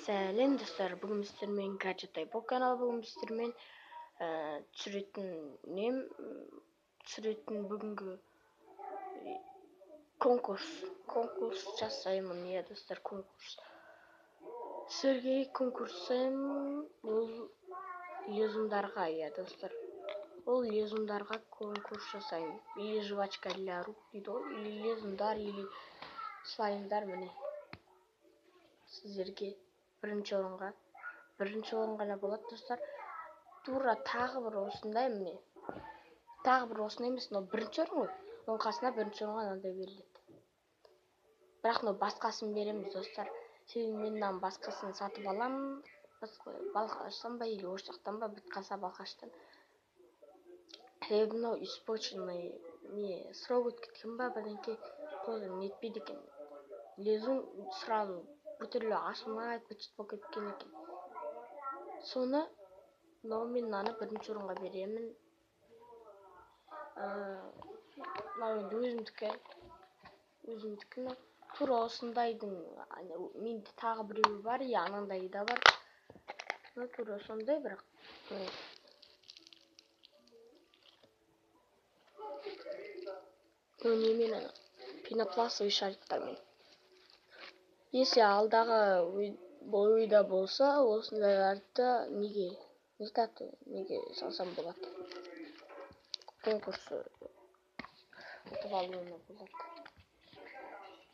Сәлем достар, бүгін сіздермен Гаджет Айбол каналы. Бүгін сіздермен түсіретін нем, түсіретін бүгінгі конкурс жасаймын. Иә, достар, конкурс. Сіздерге конкурс жасаймын. Бұл лизундарға, иә, достар. Ол лизундарға конкурс жасаймын. Или жвачка для рук дейді ғой, или лизундар, или слаймдар, міне. Сіздерге бірінші орын ғана болады, достар. Тура тағы бір осындай, міне. Тағы бір осындай емес, мынау бірінші орын ғой. Оның қасына бірінші орынға мынандай беріледі. Бірақ мынау басқасын береміз, достар. Себебі мен мынаның басқасын сатып аламын. Балқаштан ба, или осы жақтан ба, бітіп қалса Балқаштан. Себебі мынау испорченный, не, срок өтіп кеткен ба, бірдеңке, қолым нетпейді екен. Лизун сразу біртүрлі ашылмай, быт-шыт болып кеткен екен. Соны мынау мен мынаны бірінші орынға беремін. Мынау енді өзімдікі. Өзімдікі мынау. Тура осындайдың менде тағы біреуі бар, иә, анандайы да бар. Мынау тура сондай, бірақ мынау немен, ана пенопластовый шариктармен. Если алдағы ойда болса, осындайларды неге, не айтады, неге салсам болады. Конкурс ұтып алуына болады.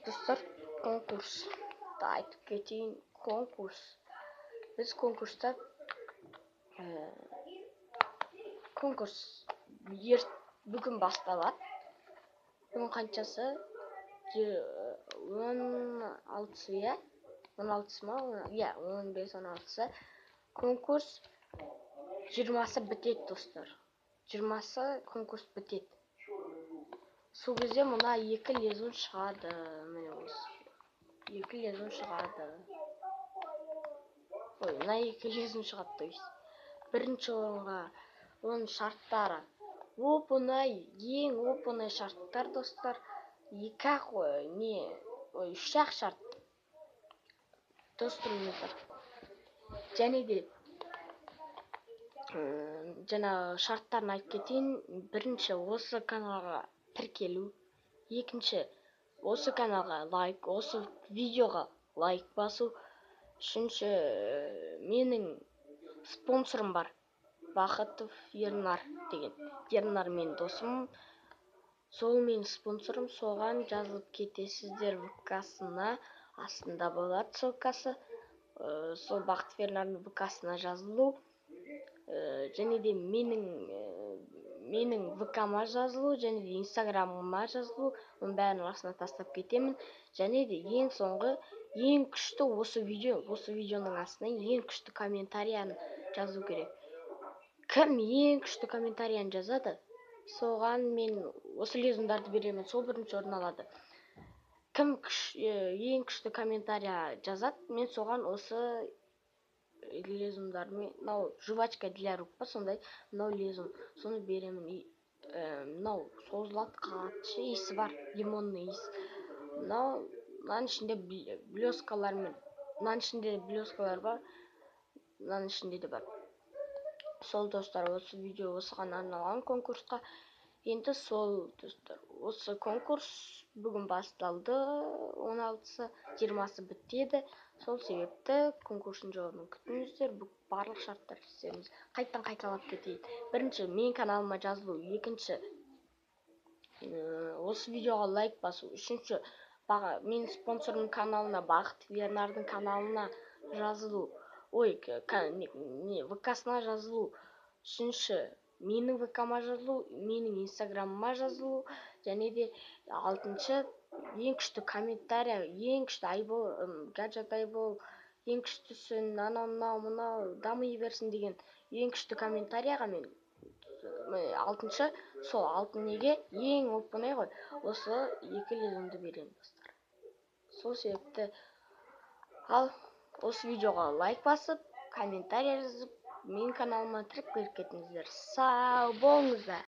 Достар, конкурсты айтып кетейін. Конкурс. Біз конкурста, конкурс бүгін басталады. Бүгін қаншасы? 16-сы, иә? 16-сы ма? Иә, 15, 16-сы. Конкурс 20-сы бітеді, достар. 20-сы конкурс бітеді. Сол кезде мына екі лизун шығады. Міне осы. Екі лизун шығады. Ой, мына екі лизун шығады, то есть. Бірінші орынға оның шарттары оп-оңай, ең оп-оңай шарттар, достар. Екі ақ, ой, не, ой, үш ақ шарт. Достарымыздар. Және де, жаңағы шарттарын айтып кетейін. Бірінші, осы каналға тіркелу. Екінші, осы каналға лайк, осы видеоға лайк басу. Үшінші, менің спонсорым бар. Бақытов Ернар деген. Ернар менің досым. Сол менің спонсорым, соған жазылып кетесіздер ВК-сына, астында болады ссылкасы. Сол Бақытов Ернардың ВК-сына жазылу. Және де менің ВК-ма жазылу, және де Инстаграмыма жазылу, оның бәрін астына тастап кетемін. Және де ең соңғы, ең күшті осы видео, осы видеоның астына ең күшті комментарияны жазу керек. Кім ең күшті комментарияны жазады, соған мен осы лизундарды беремін, сол бірінші орын алады. Кім ең күшті комментария жазады, мен соған осы лизундарды, мынау жвачка для рук па, сондай, мынау лизун, соны беремін. Мынау созылады қатты, иісі бар, лимонный иіс. Мынау, мынаның ішінде блескалар мен, мынаның ішінде блескалар бар, мынаның ішінде де бар. Сол, достар, осы видео осыған арналған конкурсқа. Енді сол, достар, осы конкурс бүгін басталды, 16-сы, 20-сы бітеді. Сол себепті конкурстың жауабын күтіңіздер. Бұл барлық шарттар істеріңіз. Қайтадан қайталап кетейін. Бірінші, менің каналыма жазылу. Екінші, осы видеоға лайк басу. Үшінші, менің спонсорымның каналына, Бақытов Ернардың каналына жазылу. Ой, не, ВК-сына жазылу. Үшінші, менің ВК-ма жазылу, менің Инстаграмыма жазылу. Және де алтыншы, ең күшті комментария, ең күшті Айбол, Гаджет Айбол, ең күштісін, анау, мынау, мынау, дами берсін деген ең күшті комментарияға мен, міне, алтыншы, сол алтын неге ең оп-оңай ғой, осы екі лизунды беремін, достар. Сол себепті, ал осы видеоға лайк басып, комментария жазып, менің каналыма тіркеліп кетіңіздер. Сау болыңыздар.